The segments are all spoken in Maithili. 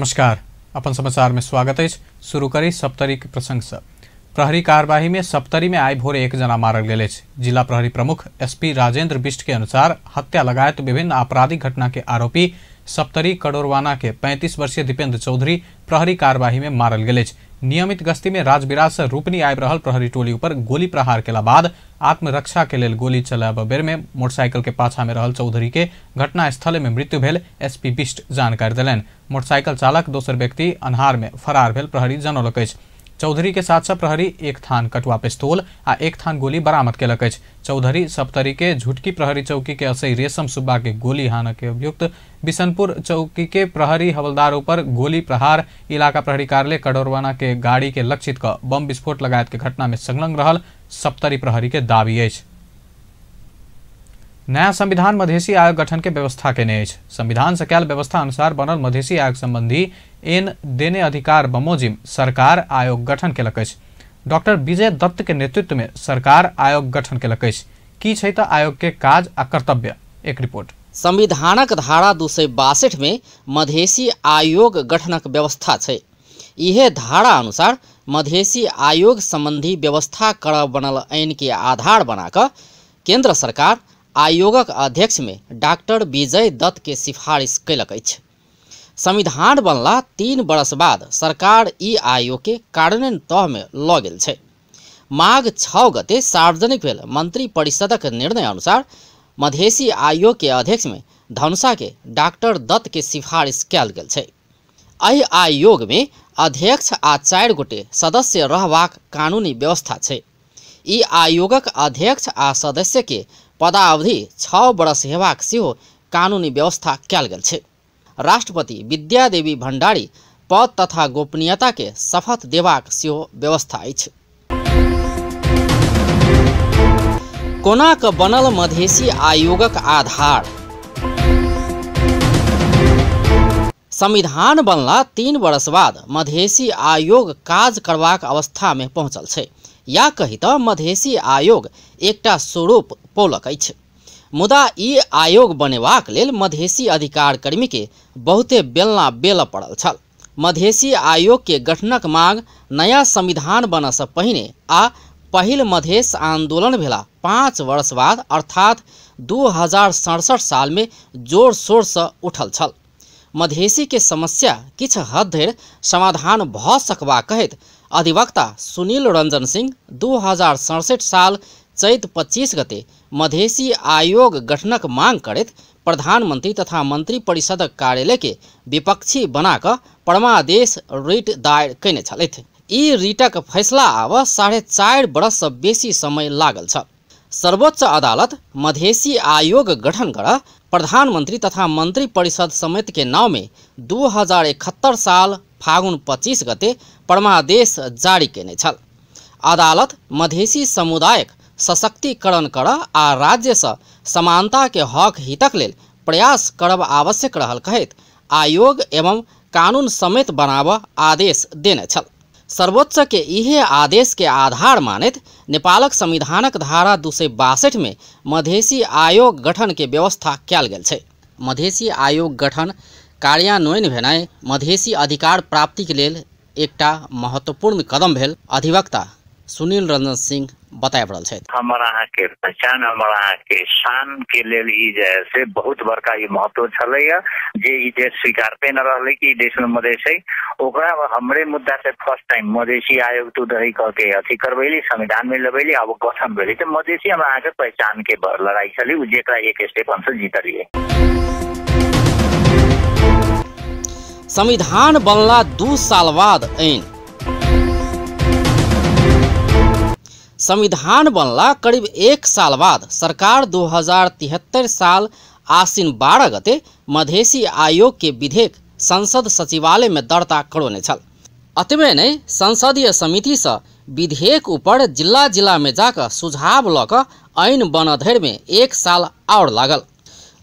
नमस्कार, अपन समाचार में स्वागत है। शुरू करी सप्तरी के प्रसंग से। प्रहरी कार्यवाही में सप्तरी में आई भोरे एक जना मारल गेल अछि। जिला प्रहरी प्रमुख एसपी राजेंद्र बिष्ट के अनुसार हत्या लगायत विभिन्न आपराधिक घटना के आरोपी सप्तरी कड़ोरवाना के 35 वर्षीय दीपेंद्र चौधरी प्रहरी कार्यवाही में मारल गेल अछि। नियमित गश्ती में राजविराज से रूपनी आबि रहल प्रहरी टोली ऊपर गोली प्रहार केला बाद आत्मरक्षा के लेल गोली चलाबऽ बेर में मोटरसाइकिल के पाछा में रहल चौधरी के घटनास्थल में मृत्यु भेल एसपी बिष्ट जानकारी देलनि। मोटरसाइकिल चालक दोसर व्यक्ति अन्हार में फरार भेल प्रहरी जनौलक अछि। चौधरी के साथ साथ प्रहरी एक थान कटुआ पिस्तौल आ एक थान गोली बरामद केलक अछि। चौधरी सप्तरी के झुटकी प्रहरी चौकी के असई रेशम सुब्बा के गोली हानक के अभियुक्त बिशनपुर चौकी के प्रहरी हवलदार ऊपर गोली प्रहार इलाका प्रहरी कार्यालय कड़ोरवाना के गाड़ी के लक्षित क बम विस्फोट लगायत के घटना में संलग्न रहल सप्तरी प्रहरी के दावी अछि। नया संविधान मधेसी आयोग गठन के व्यवस्था केने अछि। संविधान से कयल व्यवस्था अनुसार बनल मधेसी आयोग संबंधी एन देने अधिकार बमोजिम सरकार आयोग गठन केलक अछि। डॉक्टर विजय दत्त के नेतृत्व में सरकार आयोग गठन केलक अछि। की छै त आयोग के काज आ कर्तव्य, एक रिपोर्ट। संविधानक धारा 262 में मधेसी आयोग गठनक व्यवस्था छै। इहे धारा अनुसार मधेसी आयोग संबंधी व्यवस्था कर बनल ऐन के आधार बनाकर केंद्र सरकार आयोगक अध्यक्ष में डॉक्टर विजय दत्त के सिफारिश कयलक अछि। संविधान बनला 3 वर्ष बाद सरकार ई आयोग के कार्यान्वयन तह में लऽ गेल छै। माघ 6 गते सार्वजनिक भेल मंत्री परिषदक निर्णय अनुसार मधेसी आयोग के अध्यक्ष में धनुषा के डॉक्टर दत्त के सिफारिश कयल गेल छै। एहि आयोग में अध्यक्ष आ 4 गोटे सदस्य रहबाक कानूनी व्यवस्था छै। ई आयोगक अध्यक्ष आ सदस्य के पदावधि 6 वर्ष हेबाक सेहो कानूनी व्यवस्था कयल गेल छै। राष्ट्रपति विद्यादेवी भण्डारी पद तथा गोपनीयता के शपथ देबाक सेहो व्यवस्था अछि। कोना क बनल मधेसी आयोगक आधार। संविधान बनला 3 वर्ष बाद मधेसी आयोग काज करबाक अवस्था में पहुंचल छै, या कही त मधेसी आयोग एकटा स्वरूप पौलक अछि। मुदा ई आयोग बनेबाक लेल मधेसी अधिकार कर्मी के बहुते बेलना बेलऽ पड़ल छल। मधेसी आयोग के गठनक मांग नया संविधान बनऽ से पहिने आ पहिल मधेस आंदोलन भेला 5 वर्ष बाद अर्थात 2067 साल में जोर शोर से उठल छल। मधेसी के समस्या किछु हद धरि समाधान भऽ सकबा कहैत अधिवक्ता सुनील रंजन सिंह 2067 साल चैत 25 गते मधेसी आयोग गठनक मांग करैत प्रधानमंत्री तथा मंत्री परिषदक कार्यालय के विपक्षी बनाकऽ परमादेश रिट दायर कयने छलथि। ई रिटक फैसला आब 4.5 वर्ष से बेसी समय लागल छल। सर्वोच्च अदालत मधेसी आयोग गठन कर प्रधानमंत्री तथा मंत्री परिषद समेत के नाव में 2071 साल फागुन 25 गते परमादेश जारी कयने छल। अदालत मधेसी समुदायक सशक्तिकरण कर आ राज्य से समानता के हक हितक लेल प्रयास करब आवश्यक रहल कहैत आयोग एवं कानून समेत बनाबऽ आदेश देने छल। सर्वोच्च के इहे आदेश के आधार मानैत नेपालक संविधानक धारा 262 में मधेसी आयोग गठन के व्यवस्था कयल गेल छै। मधेसी आयोग गठन कार्यान्वयन भेनाइ मधेसी अधिकार प्राप्ति के लेल एकटा महत्वपूर्ण कदम भेल अधिवक्ता सुनील रंजन सिंह बताबि रहल छथि। हमर अहाँ के पहचान, हमर अहाँ के शान के लेल ई जे से बहुत बड़का ई महत्व छलैया जे ई देश स्वीकारते न रहलै कि ई देश में मधेस है। ओकरा हमरे मुद्दा से फर्स्ट टाइम मधेसी आयोग तू दही कह के अथी करबैली, संविधान में लबैली, आब गठन भेलै। तऽ मधेसी हमरा अहाँ के पहचान के लड़ाई छलै, उ जेकरा एक स्टेप हमसब जीतलियै। संविधान बनला 2 साल बाद ऐन। संविधान बनला करीब 1 साल बाद सरकार 2073 साल आश्विन 12 गते मधेसी आयोग के विधेयक संसद सचिवालय में दर्ता करौने छल। अतबे नहि, संसदीय समिति से विधेयक ऊपर जिला जिला में जाकर सुझाव लऽ कऽ ऐन बनऽ धरि में 1 साल और लागल।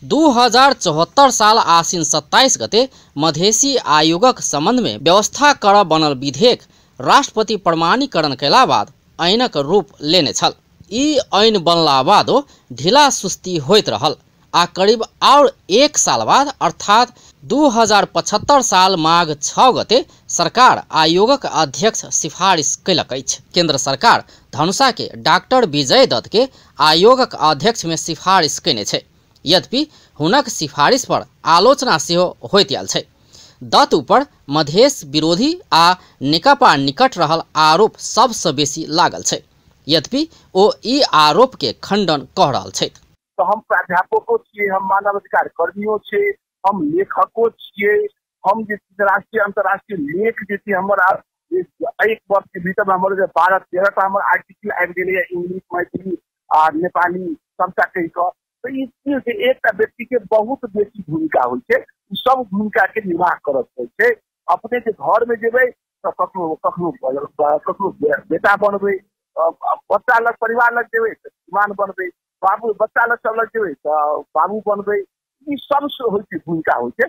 2074 साल आश्विन 27 गते मधेसी आयोगक संबंध में व्यवस्था कर बनल विधेयक राष्ट्रपति प्रमाणीकरण कयला बाद ऐनक रूप लेने छल। ई ऐन बनला बादो ढीला सुस्ती होइत रहल आ करीब और 1 साल बाद अर्थात 2075 साल माघ 6 गते सरकार आयोगक अध्यक्ष सिफारिश कयलक अछि। केंद्र सरकार धनुषा के डॉक्टर विजय दत्त के आयोगक अध्यक्ष में सिफारिश कयने छै। यद्यपि हुनक सिफारिश पर आलोचना सेहो होइत आयल छै। दत्त ऊपर मधेश विरोधी आ नेकपा निकट रहल आरोप सबसँ बेसी लागल छै। यद्यपि ओ ई आरोप के खंडन कऽ रहल छथि। तऽ हम प्राध्यापको छियै, हम मानवाधिकार कर्मियों छियै, हम लेखको छियै, हम जे राष्ट्रीय अंतर्राष्ट्रीय लेख जे छै हमर एक वर्ष के भीतर हमर 12-13 टा हमर आर्टिकल आबि गेलैए इंग्लिश, मैथिली आ नेपाली सबटा कहि कऽ। तऽ ई की छै, एकटा व्यक्ति के बहुत बेसी भूमिका होइ छै, सब भूमिका के निर्वाह करऽ पड़ै छै। अपने के घर में जेबै तऽ कखनो कखनो कखनो बेटा बनबै, बच्चा लग परिवार लग जेबै तऽ श्रीमान बनबै, बाबू बच्चा लग सब लग जेबै तऽ बाबू बनबै। ई सब होइ छै, भूमिका होइ छै।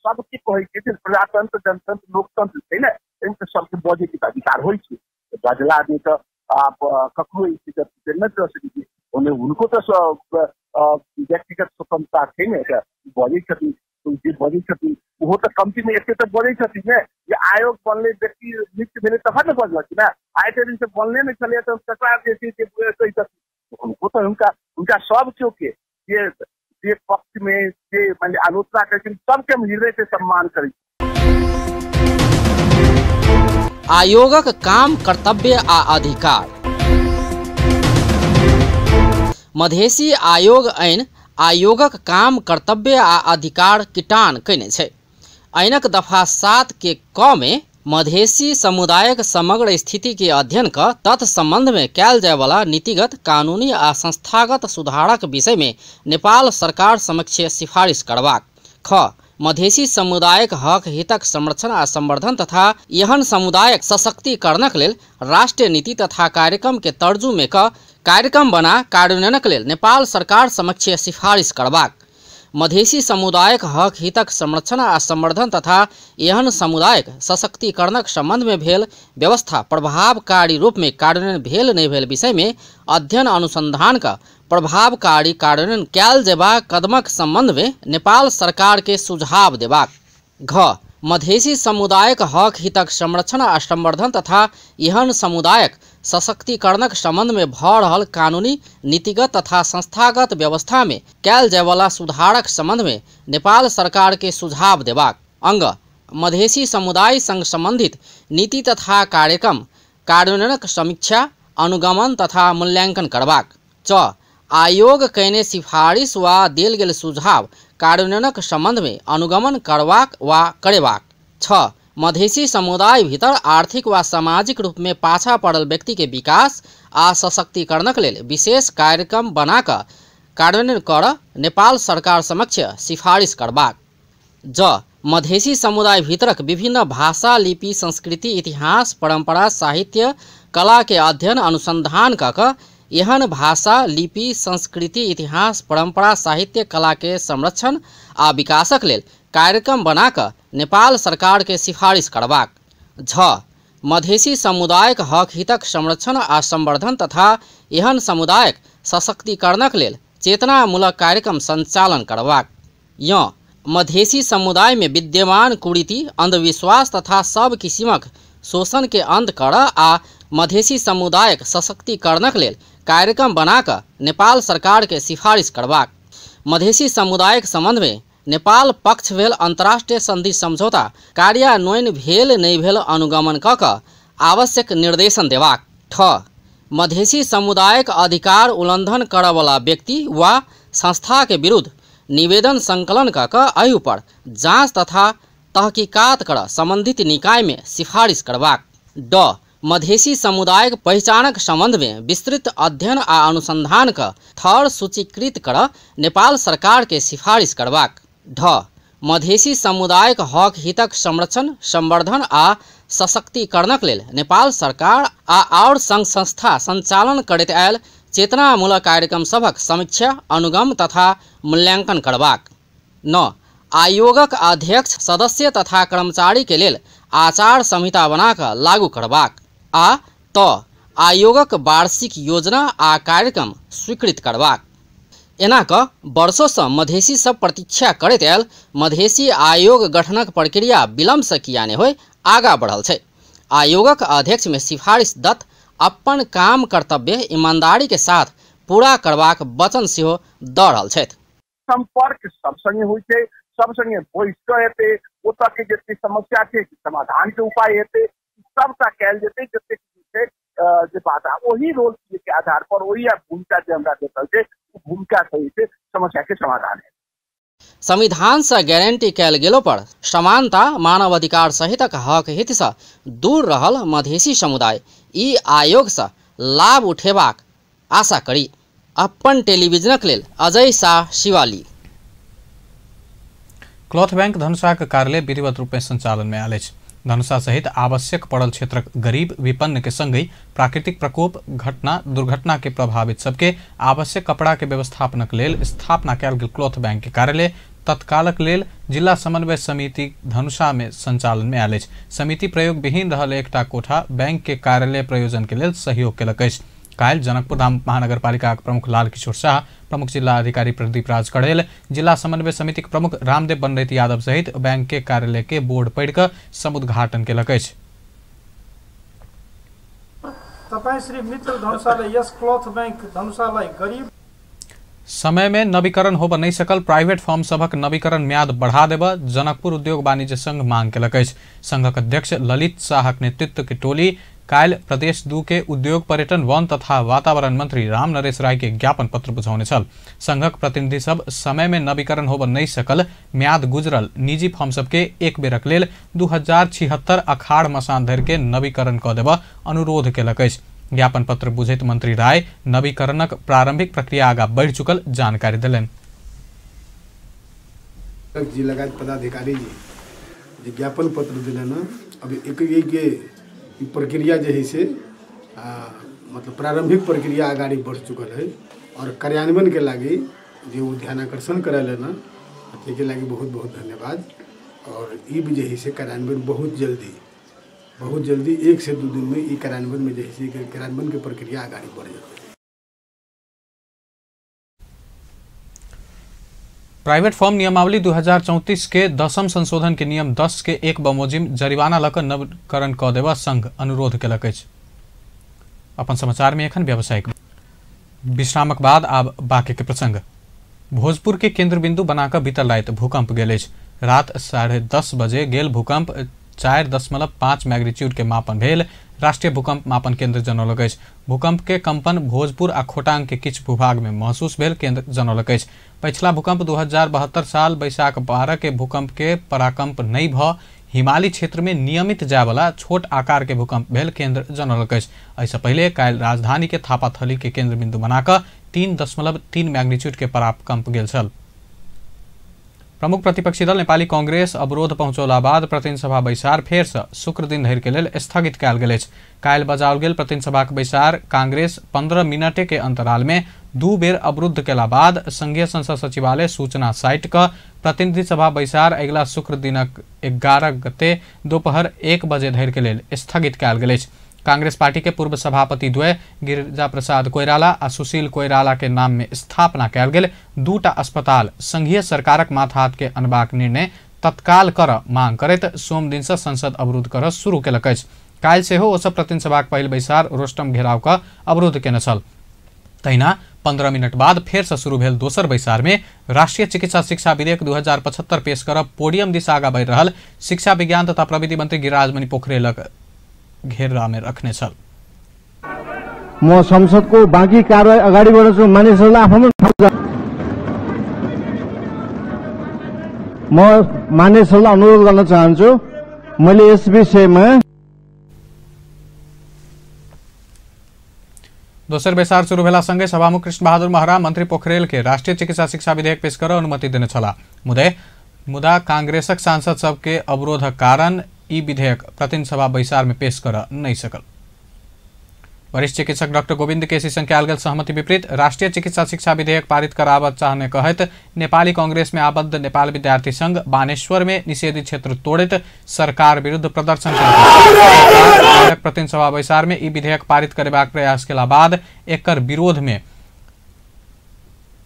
सबके कहै छै जे प्रजातंत्र, जनतंत्र, लोकतंत्र छै ने, एहिमे सबके बजैके अधिकार होइ छै। बजला नहि तऽ आप ककरो नहि दऽ सकै छी, ओने हुनको तऽ व्यक्तिगत स्वतंत्रता छै ने, बजै छथिन जे बजै छथिन ओहो तऽ कमतीमे एते तऽ बजै छथिन ने जे आयोग बनलै, व्यक्ति नियुक्त भेलै तखन ने बजलखिन ने। आइ एते दिनसँ बनले नहि छलैए तऽ ककरा जे छै से कहि सकथिन। हुनको तऽ हुनका हुनका सब केओ के जे पक्ष में जे मानि आलोचना करै छथिन सबके हम हृदय से सम्मान करै छी। आयोगक काम, कर्तव्य आ अधिकार। मधेशी आयोग ऐन आयोगक काम, कर्तव्य आ अधिकार किटान कयने छै। ऐनक दफा 7 के क में मधेशी समुदायक समग्र स्थिति के अध्ययन क तत्संबंध में कयल जायवला नीतिगत, कानूनी आ संस्थागत सुधारक विषय में नेपाल सरकार समक्ष सिफारिश करबाक। ख मधेशी समुदायक हक हितक संरक्षण आ संवर्धन तथा एहन समुदायक सशक्तिकरणक लेल राष्ट्रीय नीति तथा कार्यक्रम के तर्जु में क कार्यक्रम बना कार्यान्वयनक लेल नेपाल सरकार समक्ष सिफारिश करबाक। मधेशी समुदायक हक हितक संरक्षण आ संवर्धन तथा एहन समुदायक सशक्तिकरणक संबंध में भेल व्यवस्था प्रभावकारी रूप में कार्यान्वयन भेल नहि भेल विषय में अध्ययन अनुसंधान का प्रभावकारी कार्यान्वयन कयल जेबाक कदमक संबंध में नेपाल सरकार के सुझाव देबाक। घ मधेशी समुदायक हक हितक संरक्षण आ संवर्धन तथा एहन समुदायक सशक्तिकरणक संबंध में भऽ रहल कानूनी, नीतिगत तथा संस्थागत व्यवस्था में कयल जायवला सुधारक संबंध में नेपाल सरकार के सुझाव देबाक। अंग मधेशी समुदाय संग संबंधित नीति तथा कार्यक्रम कार्यान्वयनक समीक्षा, अनुगमन तथा मूल्यांकन करबाक। च आयोग कयने सिफारिश वा देल गेल सुझाव कार्यान्वयनक संबंध में अनुगमन करबाक वा करेबाक। 6 मधेशी समुदाय भीतर आर्थिक वा सामाजिक रूप में पाछा पड़ल व्यक्ति के विकास आ सशक्तिकरणक लेल विशेष कार्यक्रम बनाकऽ कार्यान्वयन कर नेपाल सरकार समक्ष सिफारिश करबाक। ज मधेशी समुदाय भीतरक विभिन्न भाषा, लिपि, संस्कृति, इतिहास, परंपरा, साहित्य, कला के अध्ययन अनुसंधान कऽ एहन भाषा, लिपि, संस्कृति, इतिहास, परंपरा, साहित्य, कला के संरक्षण आ विकासक लेल कार्यक्रम बनाकऽ नेपाल सरकार के सिफारिश करबाक। झ मधेशी समुदायक हक हितक संरक्षण आ संवर्धन तथा एहन समुदायक सशक्तिकरणक लेल चेतनामूलक कार्यक्रम संचालन करबाक। य मधेशी समुदाय में विद्यमान कुरीति, अंधविश्वास तथा सब किसिमक शोषण के अंत कर आ मधेशी समुदायक सशक्तिकरणक लेल कार्यक्रम बनाकऽ नेपाल सरकार के सिफारिश करबाक। मधेशी समुदायक संबंध में नेपाल पक्ष भेल अंतर्राष्ट्रीय संधि समझौता कार्यान्वयन भेल नहि भेल अनुगमन कऽ कऽ आवश्यक निर्देशन देबाक। ठ मधेशी समुदायक अधिकार उल्लंघन करऽवला व्यक्ति वा संस्था के विरुद्ध निवेदन संकलन कऽ कऽ एहि ऊपर जाँच तथा तहकीकात कर संबंधित निकाय में सिफारिश करबाक। ड मधेशी समुदायक पहिचानक संबंध में विस्तृत अध्ययन आ अनुसंधान क थर सूचीकृत कर नेपाल सरकार के सिफारिश करबाक। ढ मधेशी समुदायक हक हितक संरक्षण, संवर्धन आ सशक्तिकरणक लेल नेपाल सरकार आ आओर संघ संस्था संचालन करैत आयल चेतनामूलक कार्यक्रम सभक समीक्षा, अनुगम तथा मूल्यांकन करबाक। 9 आयोगक अध्यक्ष, सदस्य तथा कर्मचारी के लेल आचार संहिता बनाकऽ लागू करबाक। आ त आयोगक वार्षिक योजना आ कार्यक्रम स्वीकृत करबाक। एना क वर्षों मधेसी सब प्रतीक्षा करैत आयल मधेसी आयोग गठनक प्रक्रिया विलम्ब से किया नहि होय आगा बढ़ल छै। आयोगक अध्यक्ष में सिफारिश दत्त अपन काम कर्तव्य ईमानदारी के साथ पूरा करबाक वचन सेहो द रहल छथि। संपर्क सब संगे होइ छै, सब संगे बैस कऽ हेतै, ओतऽ के जते समस्या छै समाधान के उपाय हेतै, सबटा कयल जेतै। जतेक छै जे बात ओही रोल के आधार पर ओही भूमिका जे हमरा भेटल छै भूमिका सही से समस्या के समाधान है। संविधान से गारंटी कयल गेलो पर समानता मानवाधिकार सहितक हक हित से दूर रहल मधेसी समुदाय ई आयोग से लाभ उठेबाक आशा करी। अपन टेलीविजनक लेल अजय शाह, शिवाली। क्लॉथ बैंक धनुषाक कार्यालय विधिवत रूप में संचालन में आयल अछि। धनुषा सहित आवश्यक पड़ल क्षेत्रक गरीब विपन्न के संगहि प्राकृतिक प्रकोप घटना दुर्घटना के प्रभावित सबके आवश्यक कपड़ा के व्यवस्थापनक लेल स्थापना कयल गेल क्लॉथ बैंक के कार्यालय तत्कालक लेल जिला समन्वय समिति धनुषा में संचालन में आयल अछि। समिति प्रयोग विहीन रहल एकटा कोठा बैंक के कार्यालय प्रयोजन के लेल सहयोग केलक अछि। काल्हि जनकपुर धाम महानगरपालिका प्रमुख लाल किशोर शाह, प्रमुख जिला अधिकारी प्रदीप राज कड़ेल, जिला समन्वय समिति के प्रमुख रामदेव बनरैत यादव सहित बैंक के कार्यालय के बोर्ड पढ़ि कऽ समुद्घाटन केलक अछि। तपाई श्री मित्र धनुषाले यस क्लॉथ बैंक धनुषालाई गरीब समय में नवीकरण होबऽ नहि सकल प्राइवेट फर्म सभक नवीकरण म्याद बढ़ा देबऽ जनकपुर उद्योग वाणिज्य संघ मांग केलक अछि। संघक अध्यक्ष ललित शाहक नेतृत्व के टोली काल्हि प्रदेश 2 के उद्योग पर्यटन वन तथा वातावरण मंत्री राम नरेश राय के ज्ञापन पत्र बुझौने छल। संघक प्रतिनिधि सब समय में नवीकरण होबऽ नहि सकल म्याद गुजरल निजी फर्म सबके एक बेरक लेल 2076 अखाड़ मसान धरि के नवीकरण कऽ देबऽ अनुरोध केलक अछि। ज्ञापन पत्र बुझैत मंत्री राय नवीकरणक प्रारंभिक प्रक्रिया आगा बढ़ि चुकल जानकारी देलनि। जी लगायत पदाधिकारी जी ज्ञापन पत्र दिलन, अभी एक एक प्रक्रिया जे है से मतलब प्रारंभिक प्रक्रिया अगाड़ी बढ़ चुकल है और कार्यान्वयन के लागी जे वो ध्यानाकर्षण करायल ना के लागी बहुत बहुत धन्यवाद। और ई भी जे है से कार्यान्वयन बहुत जल्दी 1 से 2 दिन में ई कार्यान्वयन में जे है से कार्यान्वयन के प्रक्रिया अगाड़ी बढ़ जाए। प्राइवेट फर्म नियमावली 2034 के 10म संशोधन के नियम 10 के 1 बमोजिम जरिवाना लऽ कऽ नवीकरण कऽ देबऽ संघ अनुरोध केलक अछि। अपन समाचार में एखन व्यावसायिक विश्रामक बाद आब बाकी के प्रसंग। भोजपुर के केंद्र बिंदु बनाकर बीतल राति भूकंप गेल अछि। रात 10:30 बजे गेल भूकंप 4.5 मैग्नीट्यूड के मापन भेल राष्ट्रीय भूकंप मापन केंद्र जनौलक अछि। भूकंप के कंपन भोजपुर आ खोटांग के किछु भूभाग में महसूस भेल केंद्र जनौलक अछि। पछिला भूकंप 2072 साल बैशाख 12 के भूकंप के पराकंप नहि भऽ हिमालय क्षेत्र में नियमित जायवला छोट आकार के भूकंप भेल केंद्र जनौलक अछि। एहिसँ पहिले काल्हि राजधानी के थापाथली के केंद्र बिंदु बनाकऽ 3.3 मैग्नीट्यूड के पराकंप गेल छल। प्रमुख प्रतिपक्षी दल नेपाली कांग्रेस अवरोध पहुंचौला बाद प्रतिनिधि सभा बैसार फेरसँ शुक्र दिन धरि के लेल स्थगित कयल गेल अछि। काल्हि बजाओल गेल प्रतिनिधि सभाक बैसार कांग्रेस 15 मिनट के अंतराल में 2 बेर अवरुद्ध केला बाद संघीय संसद सचिवालय सूचना साइट क प्रतिनिधि सभा बैसार अगिला शुक्र दिनक 11 गते दोपहर 1 बजे धरि के लेल स्थगित कयल गेल अछि। कांग्रेस पार्टी के पूर्व सभापति द्वय गिरिजा प्रसाद कोइराला आ सुशील कोइराला के नाम में स्थापना कयल गेल 2टा अस्पताल संघीय सरकारक माथात के अनबाक निर्णय तत्काल कर मांग करैत सोम दिन से संसद अवरुद्ध कर शुरू केलक अछि। काल्हि सेहो ओ सब प्रतिनिधि सभाक पहिल बैसार रोस्टम घेराव क अवरुद्ध केने छल। तहिना 15 मिनट बाद फेर से शुरू भेल दोसर बैसार में राष्ट्रीय चिकित्सा शिक्षा विधेयक 2075 पेश कर पोडियम दिस आगा बढ़ि रहल शिक्षा विज्ञान तथा प्रविधि मंत्री गिरिराजमणि पोखरेलक घेरा में रखने छल। म संसदको बाँकी कारबाही अगाडि बढाउँछु। मानिसहरूलाई आफ्नो म मानिसहरूलाई अनुरोध गर्न चाहन्छु, मैले यस विषयमा दोसर बैसार शुरू भेला संगे सभामुख कृष्ण बहादुर महरा मंत्री पोखरेल के राष्ट्रीय चिकित्सा शिक्षा विधेयक पेश कर अनुमति देने छलाह। मुदा कांग्रेसक सांसद सबके अवरोधक कारण ई विधेयक प्रतिनिधि सभा बैसार में पेश कर नहीं सकल। वरिष्ठ चिकित्सक डॉक्टर गोविंद केसी संग कयल गेल सहमति विपरीत राष्ट्रीय चिकित्सा शिक्षा विधेयक पारित कराबऽ चाहने कहैत नेपाली कांग्रेस में आबद्ध नेपाल विद्यार्थी संघ बानेश्वर में निषेधित क्षेत्र तोड़ैत सरकार विरुद्ध प्रदर्शन केलक। प्रतिनिधि सभा बैसार में ई विधेयक पारित करेबाक प्रयास केला बाद एकर विरोध में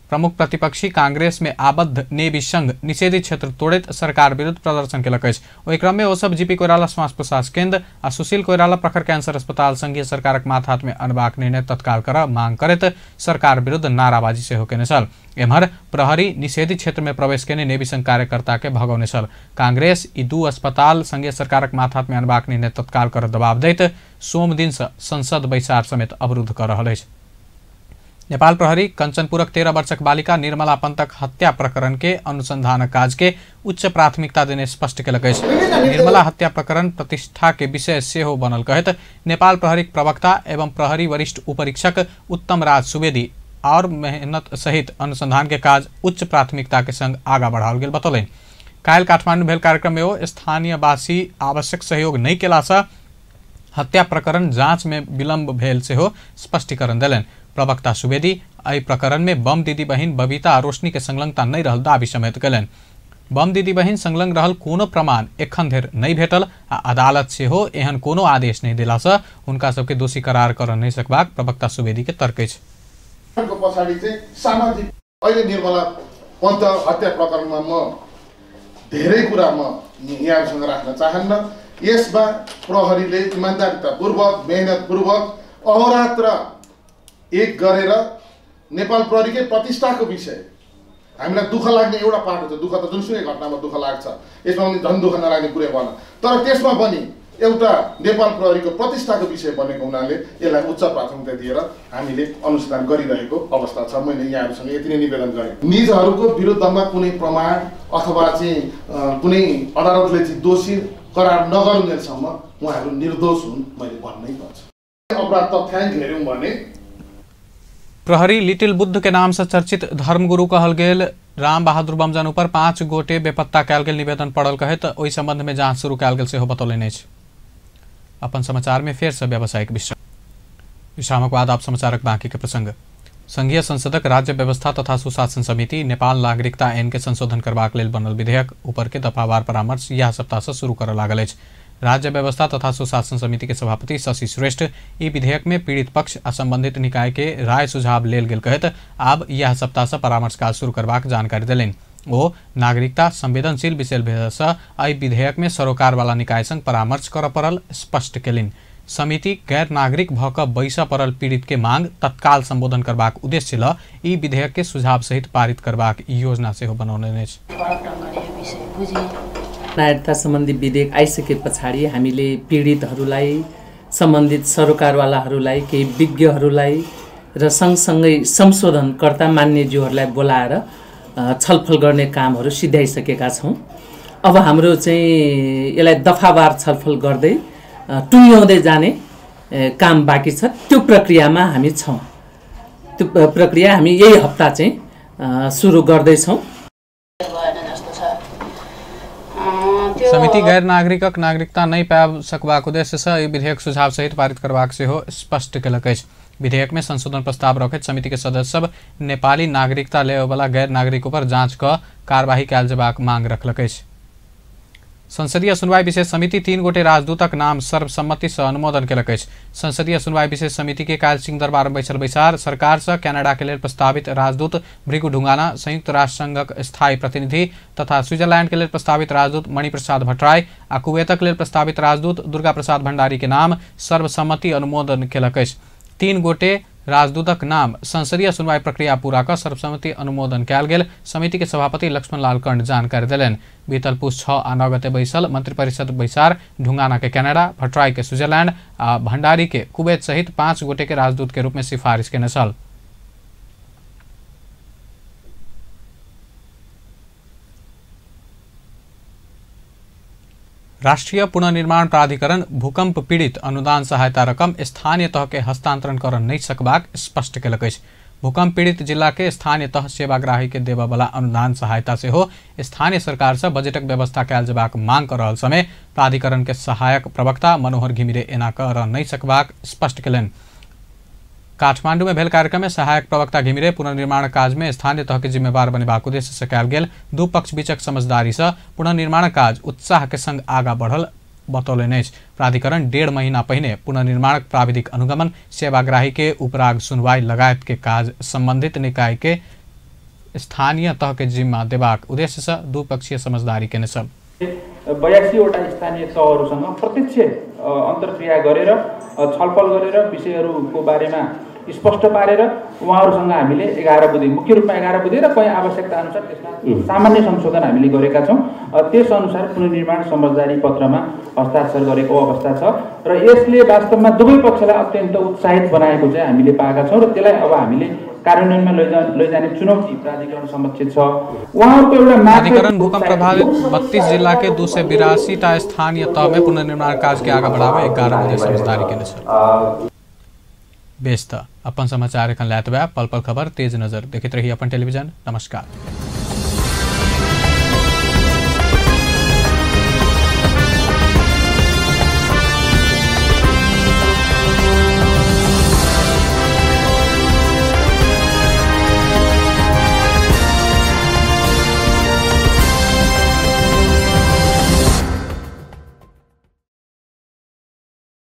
प्रमुख प्रतिपक्षी कांग्रेस में आबद्ध नेवी संघ निषेधित क्षेत्र तोड़ैत सरकार विरुद्ध प्रदर्शन केलक अछि। ओहि क्रम में ओ सब जीपी कोइराला श्वास प्रश्वास केंद्र आ सुशील कोइराला प्रखर कैंसर अस्पताल संघीय सरकारक माथात में अनबाक निर्णय तत्काल कर मांग करैत सरकार विरुद्ध नाराबाजी सेहो केने छल। एम्हर प्रहरी निषेधित क्षेत्र में प्रवेश केने नेवी संघ कार्यकर्ता के भगौने छल। कांग्रेस ई दू अस्पताल संघीय सरकारक माथात में अनबाक निर्णय तत्काल कर दबाव दैत सोम दिन से संसद बैसार समेत अवरुद्ध कर रहल अछि। नेपाल प्रहरी कंचनपुरक 13 वर्षक बालिका निर्मला पंतक हत्या प्रकरण के अनुसंधान काज के उच्च प्राथमिकता देने स्पष्ट केलक अछि। निर्मला हत्या प्रकरण प्रतिष्ठा के विषय सेहो बनल कहैत नेपाल प्रहरी प्रवक्ता एवं प्रहरी वरिष्ठ उपरीक्षक उत्तम राज सुवेदी और मेहनत सहित अनुसंधान के काज उच्च प्राथमिकता के संग आगा बढ़ाओल गेल बतौलनि। काल्हि काठमांडू भेल कार्यक्रम में ओ स्थानीयवासी आवश्यक सहयोग नहि केला सँ हत्या प्रकरण जांच में विलंब भेल सेहो स्पष्टीकरण देलनि। प्रवक्ता सुवेदी एहि प्रकरण में बम दीदी बहिन बबीता आ रोशनी के संलग्नता नहीं रहल दावी समेत कयलनि। बम दीदी बहिन संलग्न रहल कोनो प्रमाण एखन धरि नहि भेटल आ अदालत सेहो एहन कोनो आदेश नहि देलासँ हुनका सबके दोषी करार कर नहि सकबाक प्रवक्ता सुवेदी के तर्क अछि। पछाडि चाहिँ सामाजिक अहिले निर्मला पन्त हत्या प्रकरणमा म धेरै कुरा म यहाँहरूसँग राख्न चाहन्न। यसमा प्रहरीले इमान्दारितापूर्वक मेहनतपूर्वक अहोरात्र एक गरेर नेपाल प्रहरीकै प्रतिष्ठाको विषय हामीलाई दुःख लाग्ने एउटा पाटो छ। दुःख त जुनसुकै घटनामा दुःख लाग्छ, यसमा पनि झन् दुःख नलाग्ने कुरै भएन, तर त्यसमा पनि एउटा नेपाल प्रहरीको प्रतिष्ठाको विषय बनेको हुनाले यसलाई उच्च प्राथमिकता दिएर हामीले अनुसन्धान गरिरहेको अवस्था छ। मैले यहाँहरूसँग यति नै निवेदन गरेँ। निजहरूको विरुद्धमा कुनै प्रमाण अथवा चाहिँ कुनै अदालतले चाहिँ दोषी करार नगरुन्जेलसम्म उहाँहरू निर्दोष हुन् मैले भन्नै पर्छ। अपराध तथ्याङ्क हेऱ्यौँ भने प्रहरी लिटिल बुद्ध के नाम से चर्चित धर्मगुरु कहल गेल राम बहादुर बमजन ऊपर 5 गोटे बेपत्ता कयल गेल निवेदन पड़ल कहैत ओहि संबंध में जांच शुरू कयल गेल सेहो बतौलनि अछि। अपन समाचार में फेर से व्यावसायिक विश्रामक बाद आप समाचारक बाकी के प्रसंग। संघीय संसदक राज्य व्यवस्था तथा सुशासन समिति नेपाल नागरिकता ऐन के संशोधन करबाक लेल बनल विधेयक ऊपर के दफावार परामर्श यह सप्ताह से शुरू करऽ लागल अछि। राज्य व्यवस्था तथा सुशासन समिति के सभापति शशि श्रेष्ठ ई विधेयक में पीड़ित पक्ष आ संबंधित निकाय के राय सुझाव लेल गेल कहैत आब यह सप्ताह से परामर्श काज शुरू करबाक जानकारी देलनि। ओ नागरिकता संवेदनशील विषय से एहि विधेयक में सरोकार वाला निकाय संग परामर्श करऽ पड़ल स्पष्ट केलनि। समिति गैर नागरिक भऽ कऽ बैसऽ पड़ल पीड़ित के मांग तत्काल संबोधन करबाक उद्देश्य ल ई विधेयक के सुझाव सहित पारित करबाक योजना सेहो बनौने अछि। नागरिकता सम्बन्धी विधेयक आइसके पछाडि हामीले पीडितहरूलाई, सम्बन्धित सरोकारवालाहरूलाई, केही विज्ञहरूलाई र सँगसँगै संशोधनकर्ता मान्यज्यूहरूलाई बोलाएर छलफल गर्ने कामहरू सिध्याइसकेका छौँ। अब हाम्रो चाहिँ यसलाई दफावार छलफल गर्दै टुङ्ग्याउँदै जाने काम बाँकी छ। त्यो प्रक्रियामा हामी छौँ। त्यो प्रक्रिया हामी यही हप्ता चाहिँ सुरु गर्दैछौँ। समिति गैर नागरिकक नागरिकता नहि पाबि सकबाक उद्देश्य से एहि विधेयक सुझाव सहित पारित करबाक सेहो स्पष्ट केलक अछि। विधेयक में संशोधन प्रस्ताव रखैत समिति के सदस्य सब नेपाली नागरिकता लेबयवला गैर नागरिक पर जांच क कार्यवाही कयल जेबाक मांग रखलक अछि। संसदीय सुनवाई विशेष समिति 3 गोटे राजदूतक नाम सर्वसम्मति से अनुमोदन केलक अछि। संसदीय सुनवाई विशेष समिति के काल्हि सिंहदरबार में बैसल बैसार सरकार से कनाडा के लेल प्रस्तावित राजदूत भृगु ढुंगाना, संयुक्त राष्ट्र संघक स्थायी प्रतिनिधि तथा स्विट्जरलैंड के लेल प्रस्तावित राजदूत मणिप्रसाद भट्टराई आ कुवैतक लेल प्रस्तावित राजदूत दुर्गा प्रसाद भंडारी के नाम सर्वसम्मति अनुमोदन केलक अछि। 3 गोटे राजदूतक नाम संसदीय सुनवाई प्रक्रिया पूरा क सर्वसम्मति अनुमोदन कयल गेल समिति के सभापति लक्ष्मण लाल कण्ड जानकारी देलनि। बीतल पुस 6 आ 9 गते बैसल मंत्रिपरिषद बैसार ढुंगाना के कनाडा, भट्टराई के स्विट्जरलैंड आ भंडारी के कुवैत सहित 5 गोटे के राजदूत के रूप में सिफारिश केने छल। राष्ट्रीय पुनर्निर्माण प्राधिकरण भूकंप पीड़ित अनुदान सहायता रकम स्थानीय तह के हस्तांतरण कर नहीं सकबाक स्पष्ट केलक अछि। भूकंप पीड़ित जिला के स्थानीय तह सेवाग्राही के देबयवला अनुदान सहायता सेहो स्थानीय सरकार से बजटक व्यवस्था कयल जेबाक मांग कर रहल समय प्राधिकरण के सहायक प्रवक्ता मनोहर घिमिरे एना कर नहीं सकबाक स्पष्ट केलनि। काठमांडू में भेल कार्यक्रम में सहायक प्रवक्ता घिमिरे पुनर्निर्माण काज में स्थानीय तह के जिम्मेवार बनेबाक उद्देश्य से कयल गेल दू पक्ष बीचक समझदारी से पुनर्निर्माण काज उत्साह के संग आगा बढ़ल बतौलनि अछि। प्राधिकरण 1.5 महीना पहिने पुनर्निर्माण प्राविधिक अनुगमन, सेवाग्राही के उपराग सुनवाई लगायत के काज संबंधित निकाय के स्थानीय तह के जिम्मा देबाक उद्देश्य से द्विपक्षीय समझदारी केने छल। 82 वटा स्थानीय तहहरूसँग प्रत्यक्ष अन्तर्क्रिया गरेर छलफल गरेर विषयहरूको बारेमा स्पष्ट पारेर उहाँहरूसँग हामीले 11 बुँदे, मुख्य रूपमा 11 बुँदे र कहीँ आवश्यकता अनुसार त्यसमा सामान्य संशोधन हामीले गरेका छौँ। त्यसअनुसार पुनर्निर्माण समझदारी पत्रमा हस्ताक्षर गरेको अवस्था छ र यसले वास्तवमा दुवै पक्षलाई अत्यन्त उत्साहित बनाएको चाहिँ हामीले पाएका छौँ र त्यसलाई अब हामीले कार्यान्वयनमा लैजाने चुनौती प्राधिकरण समक्ष छ। उहाँहरूको एउटा प्राधिकरण भूकंप प्रभावित 32 जिला के 282 टा स्थानीय तह में पुनर्निर्माण कार्य के आगा बढ़ावे 11 बुँदे समझदारी केने छल। बेस त अपन समाचार एखन लैतबा पल पल खबर तेज नजर देखैत रही अपन टेलीविजन। नमस्कार।